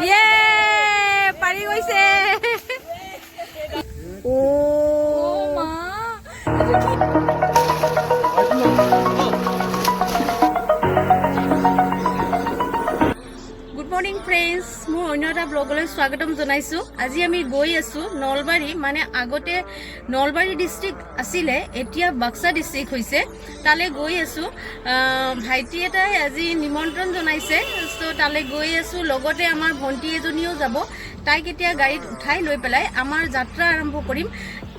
ইয়ে, পাৰি গৈছে। অ' মা। গুড মৰ্ণিং ফ্ৰেণ্ডছ, মোৰ অন্য এটা ব্লগলৈ স্বাগতম জনাইছোঁ। আজি আমি গৈ আছোঁ নলবাৰী, মানে আগতে নলবাৰী ডিষ্ট্ৰিক্ট আছিলে, এতিয়া বাক্সা ডিষ্ট্ৰিক্ট হৈছে, তালৈ গৈ আছোঁ। ভাইটি এটাই আজি নিমন্ত্ৰণ জনাইছে, চ' তালৈ গৈ আছোঁ। লগতে আমাৰ ভণ্টি এজনীও যাব। তাইক এতিয়া গাড়ীত উঠাই লৈ পেলাই আমাৰ যাত্ৰা আৰম্ভ কৰিম।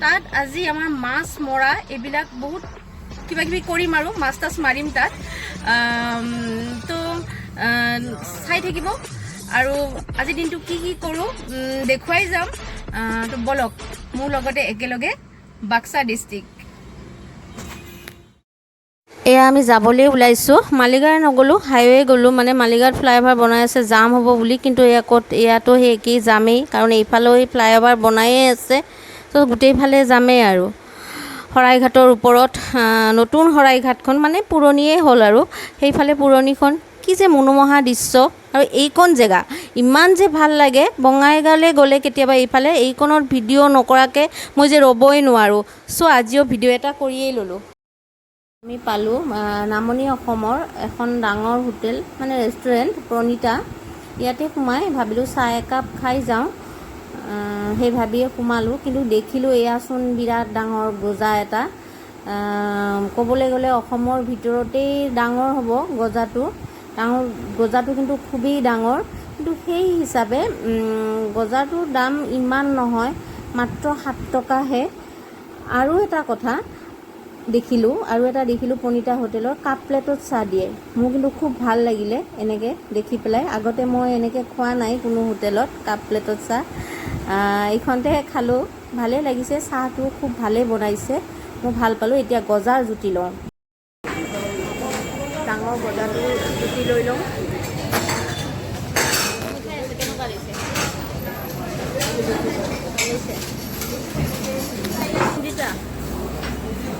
তাত আজি আমাৰ মাছ মৰা এইবিলাক বহুত কিবা কিবি কৰিম আৰু মাছ তাছ মাৰিম তাত। তো চাই থাকিব আৰু আজি দিনটো কি কি কৰোঁ দেখুৱাই যাম। তো ব'লক মোৰ লগতে একেলগে বাক্সা ডিষ্ট্ৰিক্ট। এয়া আমি যাবলৈ ওলাইছোঁ। মালিগাঁও নগ'লোঁ, হাইৱে গ'লোঁ। মানে মালিগাঁৱত ফ্লাইঅভাৰ বনাই আছে, জাম হ'ব বুলি। কিন্তু এয়া ক'ত, ইয়াতো সেই একেই জামেই, কাৰণ এইফালেও এই ফ্লাইঅভাৰ বনায়ে আছে। ত' গোটেইফালে জামেই। আৰু শৰাইঘাটৰ ওপৰত নতুন শৰাইঘাটখন, মানে পুৰণিয়ে হ'ল আৰু সেইফালে পুৰণিখন, কি যে মনোমোহা দৃশ্য! আৰু এইকণ জেগা ইমান যে ভাল লাগে, বঙাইগাঁৱলৈ গ'লে কেতিয়াবা এইফালে এইকণত ভিডিঅ' নকৰাকৈ মই যে ৰ'বই নোৱাৰোঁ। চ' আজিও ভিডিঅ' এটা কৰিয়েই ল'লোঁ। আমি পালোঁ নামনি অসমৰ এখন ডাঙৰ হোটেল, মানে ৰেষ্টুৰেণ্ট প্ৰণীতা। ইয়াতে সোমাই ভাবিলোঁ চাহ একাপ খাই যাওঁ। সেই ভাবিয়ে সোমালোঁ, কিন্তু দেখিলোঁ এয়াচোন বিৰাট ডাঙৰ গজা এটা। ক'বলৈ গ'লে অসমৰ ভিতৰতেই ডাঙৰ হ'ব গজাটো। ডাঙৰ গজাটো, কিন্তু খুবেই ডাঙৰ। কিন্তু সেই হিচাপে গজাটোৰ দাম ইমান নহয়, মাত্ৰ 7 টকাহে। আৰু এটা কথা দেখিলোঁ, আৰু এটা দেখিলোঁ, প্ৰণীতা হোটেলৰ কাপ প্লেটত চাহ দিয়ে। মোৰ কিন্তু খুব ভাল লাগিলে এনেকৈ দেখি পেলাই। আগতে মই এনেকৈ খোৱা নাই কোনো হোটেলত কাপ প্লেটত চাহ। এইখনতেহে খালোঁ, ভালেই লাগিছে। চাহটো খুব ভালেই বনাইছে, মই ভাল পালোঁ। এতিয়া গজাৰ জুতি লওঁ। ডাঙৰ গজাটো জুতি লৈ লওঁ। কেনেকুৱা লাগিছে? লাগিছে? সুদিতা,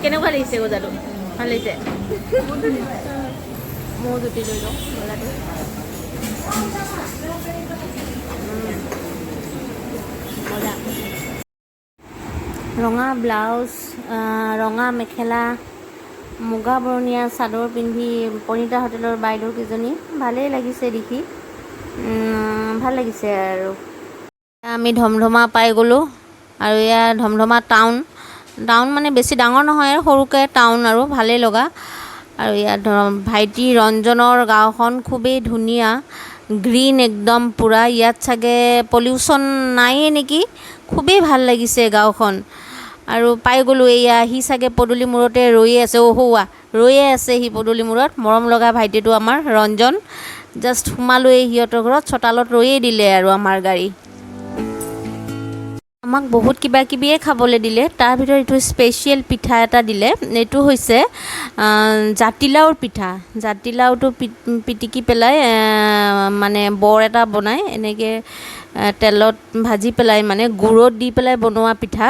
কেনেকুৱা লাগিছে গজাটো? ভাল লাগিছে? ময়ো জুতি লৈ লওঁ গজাটো। মজা। ৰঙা ব্লাউজ, ৰঙা মেখেলা, মুগা বৰণীয়া চাদৰ পিন্ধি প্ৰণীতা হোটেলৰ বাইদেউ কেইজনী ভালেই লাগিছে দেখি। ভাল লাগিছে। আৰু আমি ধমধমা পাই গ'লোঁ। আৰু এয়া ধমধমা টাউন। টাউন মানে বেছি ডাঙৰ নহয় আৰু সৰুকৈ টাউন আৰু ভালেই লগা। আৰু ইয়াত ভাইটি ৰঞ্জনৰ গাঁওখন খুবেই ধুনীয়া, গ্ৰীণ একদম পূৰা। ইয়াত চাগে পলিউশ্যন নায়েই নেকি? খুবেই ভাল লাগিছে গাঁওখন। আৰু পাই গ'লোঁ এয়া। সি চাগে পদূলি মূৰতে ৰৈয়ে আছে। অ' সৌৱা ৰৈয়ে আছে সি পদূলি মূৰত। মৰম লগা ভাইটিটো আমাৰ ৰঞ্জন। জাষ্ট সোমালোঁ এই সিহঁতৰ ঘৰত, চোতালত ৰৈয়ে দিলে আৰু আমাৰ গাড়ী। আমাক বহুত কিবা কিবিয়ে খাবলৈ দিলে। তাৰ ভিতৰত এইটো স্পেচিয়েল পিঠা এটা দিলে। এইটো হৈছে জাতিলাওৰ পিঠা। জাতিলাওটো পিটিকি পেলাই মানে বৰ এটা বনাই এনেকৈ তেলত ভাজি পেলাই, মানে গুড়ত দি পেলাই বনোৱা পিঠা,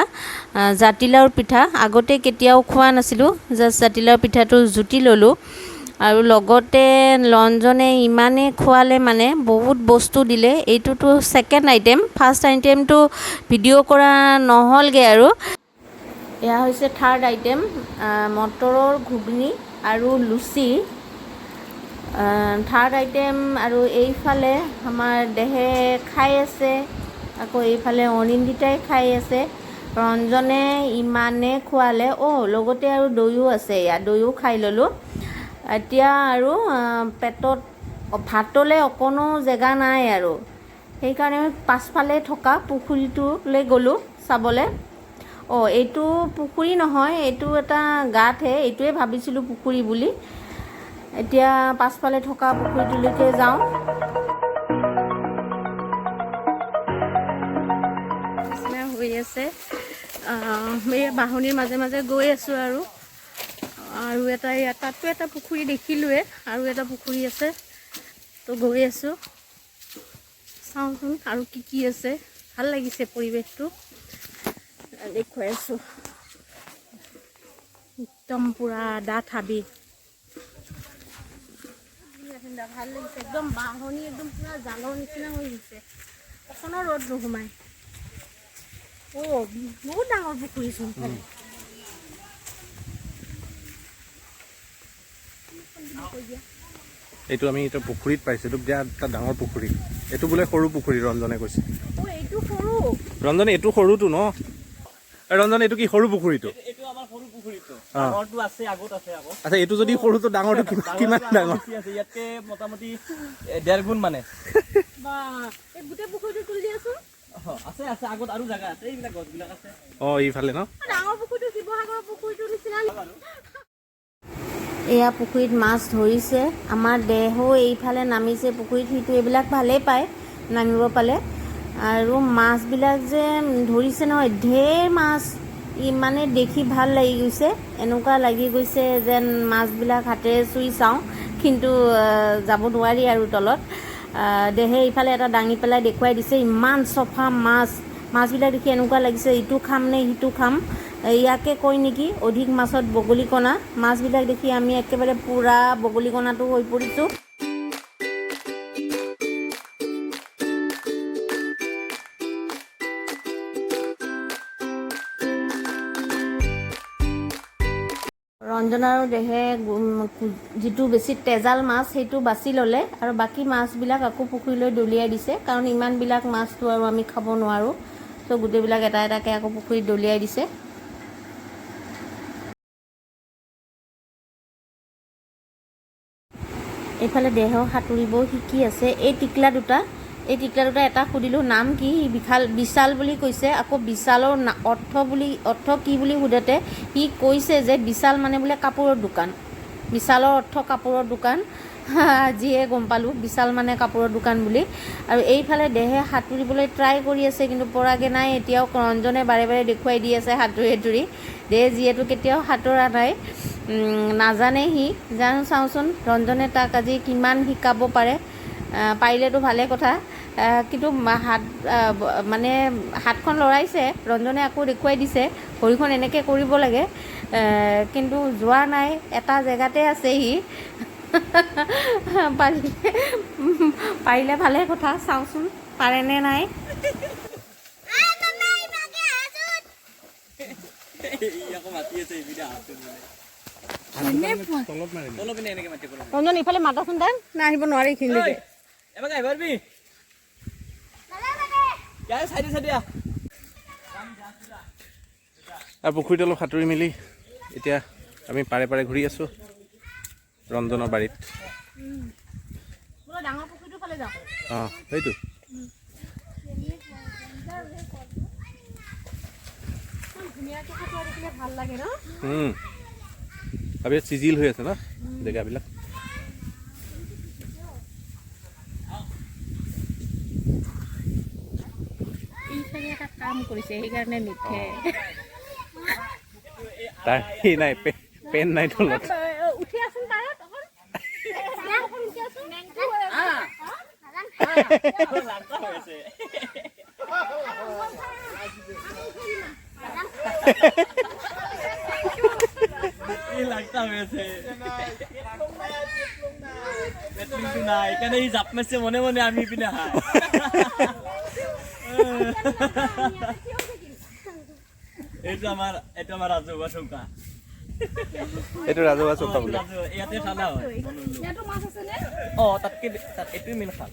জাতিলাওৰ পিঠা। আগতে কেতিয়াও খোৱা নাছিলোঁ। জাষ্ট জাতিলাওৰ পিঠাটো জুতি ল'লোঁ। আৰু লগতে ৰঞ্জনে ইমানেই খোৱালে, মানে বহুত বস্তু দিলে। এইটোতো ছেকেণ্ড আইটেম, ফাৰ্ষ্ট আইটেমটো ভিডিঅ' কৰা নহ'লগৈ। আৰু এয়া হৈছে থাৰ্ড আইটেম, মটৰৰ ঘুগনি আৰু লুচি, থাৰ্ড আইটেম। আৰু এইফালে আমাৰ দেহে খাই আছে, আকৌ এইফালে অনিন্দিতাই খাই আছে। ৰঞ্জনে ইমানে খোৱালে। অ' লগতে আৰু দৈও আছে, ইয়াত দৈও খাই ল'লোঁ। এতিয়া আৰু পেটত ভাতলৈ অকণো জেগা নাই আৰু সেইকাৰণে পাছফালে থকা পুখুৰীটোলৈ গ'লোঁ চাবলৈ। অঁ, এইটো পুখুৰী নহয়, এইটো এটা গাঁতহে। এইটোৱে ভাবিছিলোঁ পুখুৰী বুলি। এতিয়া পাছফালে থকা পুখুৰীটোলৈকে যাওঁ। নিচিনা হৈ আছে। এই বাঁহনিৰ মাজে মাজে গৈ আছোঁ। আৰু আৰু এটা ইয়াত তাতো এটা পুখুৰী দেখিলোৱে, আৰু এটা পুখুৰী আছে। তো গৈ আছোঁ, চাওঁচোন আৰু কি কি আছে। ভাল লাগিছে পৰিৱেশটো, দেখুৱাই আছোঁ। একদম পূৰা ডাঠ হাবি। ঠাণ্ডা, ভাল লাগিছে একদম। বাঁহনি একদম পূৰা জালৰ নিচিনা হৈ গৈছে, অকণো ৰ'দ নোসোমায়। অ' বহুত ডাঙৰ পুখুৰী চোন। এইটো আমি এতিয়া পুখুৰীত পাইছোঁ। এইটো বিৰাট এটা ডাঙৰ পুখুৰী। এইটো বোলে সৰু পুখুৰী, ৰঞ্জনে কৈছে। অ', এইটো সৰু। ৰঞ্জন, এইটো সৰুটো ন? এই ৰঞ্জন, এইটো কি সৰু পুখুৰীটো? এইটো আমাৰ সৰু পুখুৰীটো। ডাঙৰটো আছে, আগত আছে আকৌ। আচ্ছা, এইটো যদি সৰুটো, ডাঙৰটো কিমান ডাঙৰটো আৰু ডাঙৰ? বেছি আছে ইয়াতকে, মোটামুটি 1.5 গুণ মানে। বা, এই গোটেই পুখুৰীটো তুলি দিয়াচোন। অ, আছে আছে, আগত আৰু জাগা আছে, এইবিলাক গছবিলাক আছে। অঁ, এইফালে ন? ডাঙৰ পুখুৰীটো শিৱসাগৰৰ পুখুৰীটোৰ নিচিনা। এয়া পুখুৰীত মাছ ধৰিছে। আমাৰ দেহো এইফালে নামিছে পুখুৰীত। সিটো এইবিলাক ভালেই পায় নামিব পালে। আৰু মাছবিলাক যে ধৰিছে নহয়, ঢেৰ মাছ, ইমানে দেখি ভাল লাগি গৈছে। এনেকুৱা লাগি গৈছে যেন মাছবিলাক হাতেৰে চুই চাওঁ, কিন্তু যাব নোৱাৰি আৰু তলত। দেহে ইফালে এটা দাঙি পেলাই দেখুৱাই দিছে, ইমান চফা মাছ। মাছবিলাক দেখি এনেকুৱা লাগিছে ইটো খাম নে সিটো খাম। ইয়াকে কয় নেকি অধিক মাছত বগলী কণা। মাছবিলাক দেখি আমি একেবাৰে পূৰা বগলী কণাটো হৈ পৰিছোঁ। ৰঞ্জন আৰু দেহে যিটো বেছি তেজাল মাছ সেইটো বাছি ল'লে আৰু বাকী মাছবিলাক আকৌ পুখুৰীলৈ দলিয়াই দিছে, কাৰণ ইমানবিলাক মাছটো আৰু আমি খাব নোৱাৰোঁ। চ' গোটেইবিলাক এটা এটাকৈ আকৌ পুখুৰীত দলিয়াই দিছে। এইফালে দেহেও সাঁতুৰিবও শিকি আছে। এই টিকলা দুটা এটা সুধিলোঁ নাম কি, সি বিশাল বিশাল বুলি কৈছে। আকৌ বিশালৰ অৰ্থ কি বুলি সোধোতে সি কৈছে যে বিশাল মানে বোলে কাপোৰৰ দোকান। বিশালৰ অৰ্থ কাপোৰৰ দোকান। আজিহে গম পালোঁ বিশাল মানে কাপোৰৰ দোকান বুলি। আৰু এইফালে দেহে সাঁতুৰিবলৈ ট্ৰাই কৰি আছে, কিন্তু পৰাগৈ নাই এতিয়াও। ৰঞ্জনে বাৰে বাৰে দেখুৱাই দি আছে সাঁতুৰি সাঁতুৰি। দেহে যিহেতু কেতিয়াও সাঁতোৰা নাই, নাজানে সি। জানো চাওঁচোন ৰঞ্জনে তাক আজি কিমান শিকাব পাৰে। পাৰিলেতো ভালে কথা। কিন্তু হাত মানে হাতখন লৰাইছে, ৰঞ্জনে আকৌ দেখুৱাই দিছে ভৰিখন এনেকৈ কৰিব লাগে, কিন্তু যোৱা নাই, এটা জেগাতে আছে সি। পাৰিলে পাৰিলে ভালে কথা, চাওঁচোন পাৰেনে নাই। ই আকৌ মাতি আছে এইপিনে আহাচোন বোলে। তলত মাৰি। তলৰ পিনে এনেকে মাতিব লাগে। ৰঞ্জন, ইফালে মাতাচোন তাক। না, আহিব নোৱাৰে এইখিনিলৈকে। এবাৰ আহিব পাৰিবি? ইয়াৰ চাইডে চাইডে আহ। আৰু পুখুৰীত অলপ সাঁতুৰি মেলি এতিয়া আমি পাৰে পাৰে ঘূৰি আছোঁ ৰঞ্জনৰ বাৰীত। বোলো ডাঙৰ পুখুৰীটোৰ ফালে যাওঁ। অঁ, সেইটো। ইমান ধুনীয়াকৈ সাঁতোৰা দেখিলে ভাল লাগে ন? আৰু ইয়াত চিজিল হৈ আছে ন জেগাবিলাক। ই চাগে এটা কাম কৰিছে, সেইকাৰণে নুঠে। তাৰ সেই নাই, পেন নাই তলত। উঠি আছোন পাৰত অকণ, অকণ উঠি আছোন। লাংটা হৈ আছে। এই লাংটা হৈ আছে। পেটলিংটো নাই, সেইকাৰণে ই জাপ মাৰিছে মনে মনে, আমি ইপিনে হাই। এইটো আমাৰ ৰাজহুৱা চৌকা। এইটো ৰাজহুৱা চৌকা বোলে। ৰাজহুৱা, ইয়াতে খানা হয়। ইয়াতো মাছ আছে নে? অ, তাতকে তাত এইটোৱে মেইন খাল।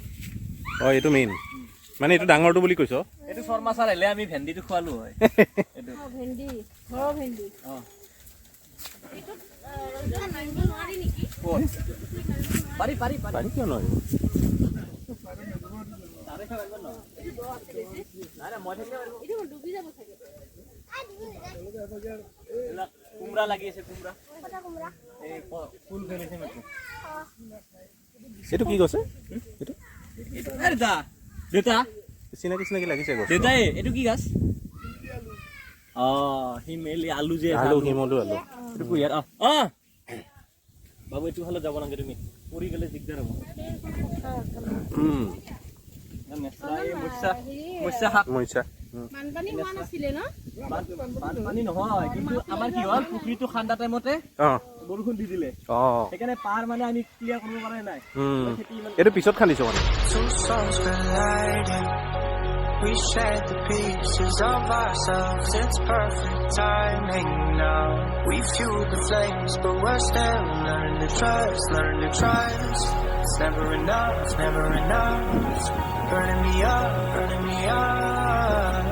অঁ, এইটো মেইন মানে এইটো ডাঙৰটো বুলি কৈছ। এইটো শৰ্মা ছাৰ আহিলে আমি ভেন্দিটো খোৱালো হয় এইটো। অ, ভেন্দি, ঘৰৰ ভেন্দি। অ। এইটোত ৰঞ্জন নামিব নোৱাৰি নেকি? ক'ত? পাৰি পাৰি পাৰি। পাৰি, কিয় নোৱাৰিব? তাৰে খাব পাৰিব ন? নাই নাই, মই থাকিলে পাৰিব। এইটো ডুবি যাব চাগে। এইবিলাক কোমৰা লাগি আছে, কোমৰা। এই ফুল ফেলিছে মাত্ৰ। এইটো কি গছে এইটো? এইটো এই দেউতা, দেউতা। চিনাকি চিনাকি লাগিছে গছ। দেউতাই, এইটো কি গাছ? অ, শিমেলি আলু যে আছে, আলু, শিমলু আলু। এইটো কুঁহিয়াৰ। অ অ বাবু, এইটো ফালে যাব নালাগে, তুমি পৰি গ'লে দিগদাৰ হ'ব। মেচৰা, এই মৎস্য, মৎস্য শাক। মৰিচা। বানপানী হোৱা নাছিলে ন? বানপানী নহয়, কিন্তু আমাৰ কি হ'ল, পুখুৰীটো খান্দা টাইমতে বৰষুণ দি দিলে, সেইকাৰণে পাৰ মানে আমি ক্লিয়াৰ কৰিব পৰা নাই। এইটো পিছত খান্দিছো মানে। Two souls colliding. We shared the pieces of ourselves. It's perfect timing now. We fueled the flames, but we're still learning to trust, learning to trust. It's never enough, never enough. Burning me up, burning me up.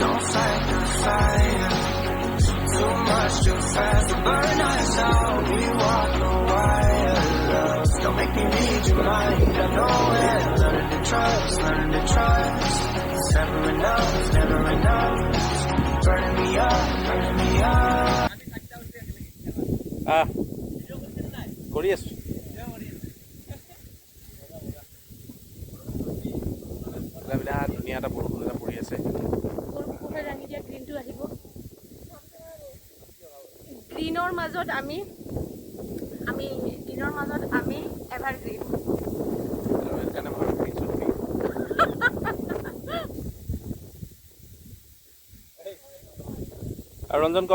Don't fight the fire. Too much too fast to burn us out. We walk the wire, love. Don't make me read your mind. I know it. Learning to trust, learning to trust. It's never enough, never enough. Burning me up, burning me up. আহ, কৰি আছো। বিৰাট ধুনীয়া এটা বৰষুণ এটা পৰি আছে। ৰাঙি দিয়া গ্ৰীণটো আহিব। গ্ৰীণৰ মাজত আমি আমি গ্ৰীণৰ মাজত আমি এভাৰগ্ৰীণ। আৰু সেইকাৰণে মই ভাবিছো তুমি আৰু ৰঞ্জন ক।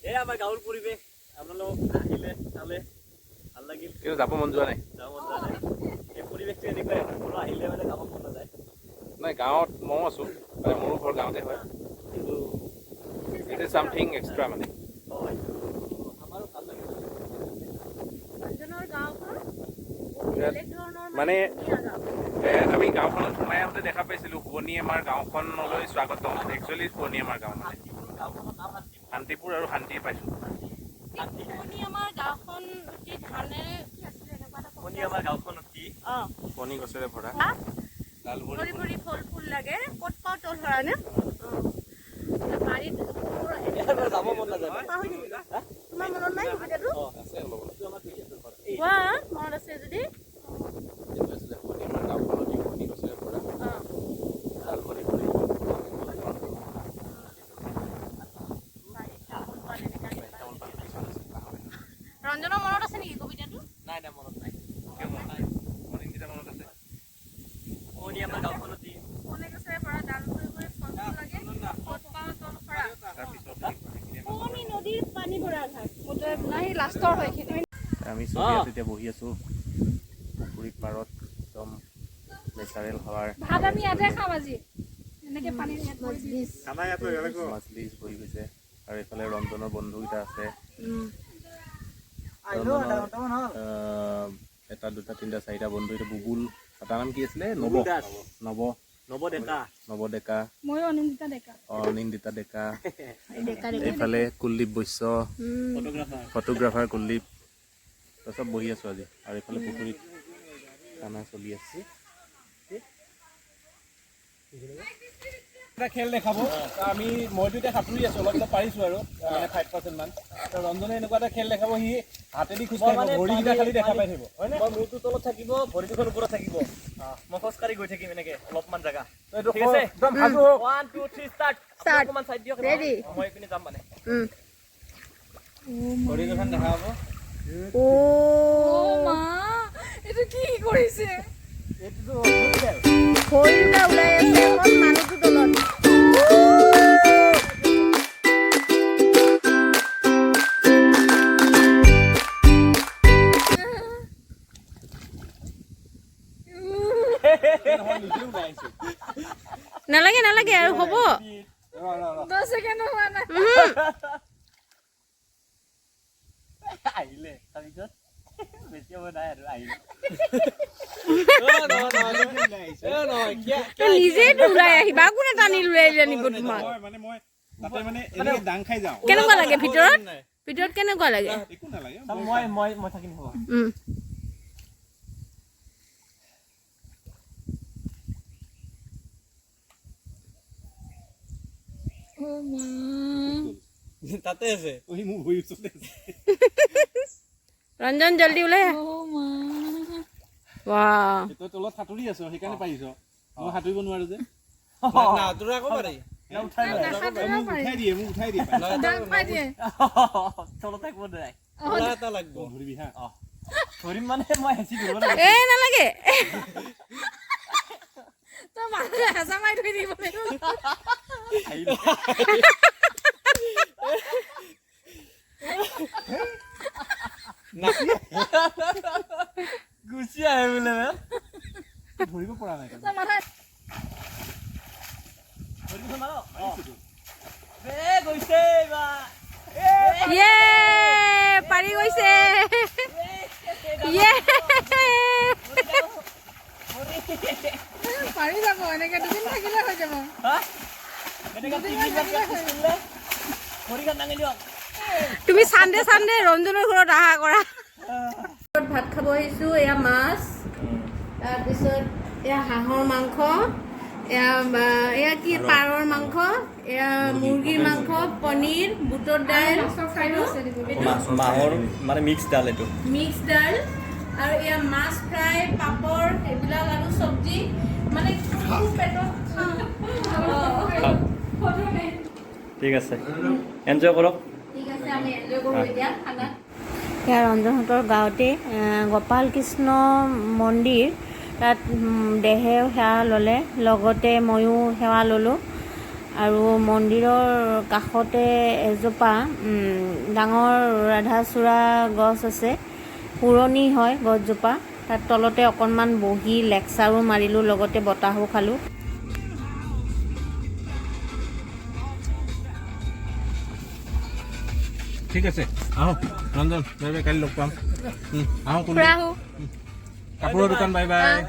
এই আমাৰ গাঁৱৰ পৰিৱেশ, আপোনালোক আহিলে চালে ভাল লাগিল। কিন্তু যাব মন যোৱা নাই। যাব মন যোৱা নাই। এই পৰিৱেশটো এনেকুৱাই, কোনো আহিলে মানে যাব মন নাযায়। নাই, গাঁৱত ময়ো আছোঁ, মানে মোৰো ঘৰ গাঁৱতে হয়, কিন্তু it is something extra মানে। আমাৰো ভাল লাগে। ৰঞ্জনৰ গাঁওখন বিৰাট বেলেগ ধৰণৰ। মানে ধুনীয়া গাঁও। আমি গাঁওখনত সোমাই আহোঁতে দেখা পাইছিলোঁ, শুৱনি আমাৰ গাঁওখনলৈ স্বাগতম। একচুৱেলি শুৱনি আমাৰ গাঁও মানে শান্তিপুৰ আৰু শান্তিয়ে পাইছোঁ। শুৱনি আমাৰ গাঁওখন অতি ধানেৰে কি আছিলে, এনেকুৱা এটা শুনি আমাৰ গাঁওখন অতি শুৱনি গছেৰে ভৰা। হা? ডাল ভৰি ভৰি ভৰি ফল ফুল লাগে। ক'ত পাওঁ তল সৰা নে বাৰীত? ইয়াৰ পৰা যাব মন নাযায়। পাহৰি থাকিলা। তোমাৰ মনত নাই কবিতাটো? আছে অলপ অলপ। কোৱা, মনত আছে যদি। এইটো আছিলে, শুৱনি আমাৰ গাঁওখন অতি শুৱনি গছেৰে ভৰা, ডাল ভৰি ভৰি ফল ফুল লাগে। বাৰীত তামোল পাণ এনেকা কিবা। তামোল পাণ কিছুমান আছে, বাঁহৰে। ৰঞ্জনৰ মনত আছে নেকি কবিতাটো? নাই নাই, মনত নাই। কিয় মনত নাই? অনিন্দিতা মনত আছে। শুৱনি আমাৰ গাঁওখন অতি শুৱনি গছেৰে ভৰা, ডাল ভৰি ভৰি ফল ফুল লাগে, ক'ত পাওঁ তল সৰা। তাৰপিছত শুৱনি নদীৰ পানী ভৰা ঘাট। নাই, লাষ্টৰ হয় সেইখিনি। আমি চব ইয়াত এতিয়া বহি আছোঁ পুখুৰীৰ পাৰত, একদম নেচাৰেল হাৱাৰ। ভাত আমি ইয়াতে খাম আজি, এনেকে পানী ইয়াত ভৰি দিম। মাজলিচ বহি গৈছে আৰু এইফালে ৰঞ্জনৰ বন্ধুকেইটা আছে। ৰঞ্জনৰ এটা, দুটা, তিনিটা, চাৰিটা বন্ধু। এতিয়া বুবুল, তাৰ নাম কি আছিলে? নৱ। দাস। নৱ। নৱ ডেকা। নৱ ডেকা। ময়ো অনিন্দিতা ডেকা। অনিন্দিতা ডেকা। ডেকা। এইফালে কুলদীপ বৈশ্য। ফটোগ্ৰাফাৰ। ফটোগ্ৰাফাৰ কুলদীপ। তো চব বহি আছোঁ আজি আৰু এইফালে পুখুৰীত খানা চলি আছে। এটা খেল দেখাব। আমি মইতো এতিয়া সাঁতুৰি আছো, অলপ অলপ পাৰিছো আৰু মানে 5% মান। তো ৰঞ্জনে এনেকুৱা এটা খেল দেখাব, সি হাতেদি খোজকাঢ়িব, মানে ভৰিকেইটা খালি দেখা পাই থাকিব, হয়নে? মই মূৰটো তলত থাকিব, ভৰি দুখন ওপৰত থাকিব, মই খোজকাঢ়ি গৈ থাকিম এনেকে অলপমান জেগা। তো এইটো ঠিক আছে? একদম সাজু হওক। 1, 2, 3, start. Start. অকণমান চাইড দিয়ক। Ready. মই এইপিনে যাম মানে। ভৰি দুখন দেখা পাব। অ। অ' মা, এইটো কি কৰিছে? এইটোতো অদ্ভুত খেল। ভৰি দুটা ওলাই আছে অকল, মানুহটো তলত। নহয়, নিজে ওলাই আহিছো। নালাগে, নালাগে আৰু হ'ব। ৰ ৰ ৰ। 10 ছেকেণ্ডো হোৱা নাই। আহিলে তাৰপিছত বেছি সময় নাই আৰু আহিলে। তই নিজেইতো ওলাই আহিবা, কোনে টানি ওলাই আনিব তোমাক? নহয়, মানে মই তাতে মানে এনেই দাং খাই যাওঁ। কেনেকুৱা লাগে ভিতৰত? ভিতৰত কেনেকুৱা লাগে? একো নালাগে। মই মই মই থাকিম, হ'ব। অ' মা। তাতে আছে, সি মোৰ ভৰিৰ ওচৰতে আছে। ৰঞ্জন, জল্দি ওলাই আহ। অ' মা। বাহ। তই তলত সাঁতুৰি আছ, সেইকাৰণে পাৰিছ। মই সাঁতুৰিব নোৱাৰো যে। নাসাঁতুৰিব মোক পাৰি। উঠাই দিয়ে, মোক উঠাই দিয়ে। দাং পাই দিয়ে। তলত থাকিব নাই। ধৰিবি হা। ধৰিম মানে মই হেঁচি ধৰিব লাগিব। এই নালাগে। হেঁচা মাৰি ধৰি দিব লাগিব। গুচি আহে বোলে বে। ধৰিব পৰা নাই। তই মাথা এ গৈছে এইবাৰ। ইয়ে, পাৰি গৈছে, ইয়ে। পাৰি যাব, এনেকে দুদিন থাকিলে হৈ যাব। হা? এনেকা তিনিবাৰ practice কৰিলে ভৰিখন দাঙি দিয়ক। তুমি চানডে চানডে ৰঞ্জনৰ ঘৰত অহা কৰা। ভাত খাব আহিছোঁ। এয়া মাছ, তাৰপিছত এয়া হাঁহৰ মাংস, এয়া কি পাৰৰ মাংস, এয়া মুৰ্গীৰ মাংস, পনীৰ, বুটৰ দাইল, মাহৰ মানে মিক্স ডাল এইটো। মিক্স দাইল আৰু এয়া মাছ ফ্ৰাই, পাপৰ এইবিলাক আৰু চব্জি। মানে খুব পেটত খাওঁ। ঠিক আছে, এনজয় কৰক। ঠিক আছে, আমি এনজয় কৰোঁ এতিয়া খানা। সেয়া ৰঞ্জনহঁতৰ গাঁৱতে গোপাল কৃষ্ণ মন্দিৰ, তাত দেহেও সেৱা ল'লে, লগতে ময়ো সেৱা ল'লোঁ। আৰু মন্দিৰৰ কাষতে এজোপা ডাঙৰ ৰাধাচূড়া গছ আছে, পুৰণি হয় গছজোপা। তাত তলতে অকণমান বহি লেকচাৰো মাৰিলোঁ, লগতে বতাহো খালোঁ। ঠিক আছে, আহো ৰঞ্জন, বাই বাই, কালি লগ পাম। আহো কোন কাপোৰৰ দোকান, বাই বাই।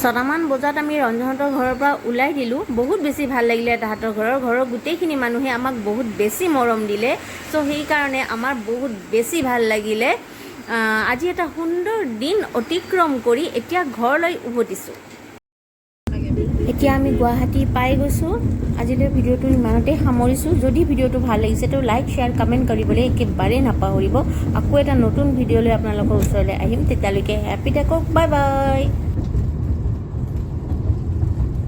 6টামান বজাত আমি ৰঞ্জনহঁতৰ ঘৰৰ পৰা ওলাই দিলোঁ। বহুত বেছি ভাল লাগিলে। তাহাঁতৰ ঘৰৰ গোটেইখিনি মানুহে আমাক বহুত বেছি মৰম দিলে। চ' সেইকাৰণে আমাৰ বহুত বেছি ভাল লাগিলে। আজি এটা সুন্দৰ দিন অতিক্ৰম কৰি এতিয়া ঘৰলৈ উভতিছোঁ। এতিয়া আমি গুৱাহাটী পাই গৈছোঁ। আজিলৈ ভিডিঅ'টো ইমানতে সামৰিছোঁ। যদি ভিডিঅ'টো ভাল লাগিছে তো লাইক, শ্বেয়াৰ, কমেণ্ট কৰিবলৈ একেবাৰেই নাপাহৰিব। আকৌ এটা নতুন ভিডিঅ' লৈ আপোনালোকৰ ওচৰলৈ আহিম। তেতিয়ালৈকে হেপী থাকক, বাই বাই।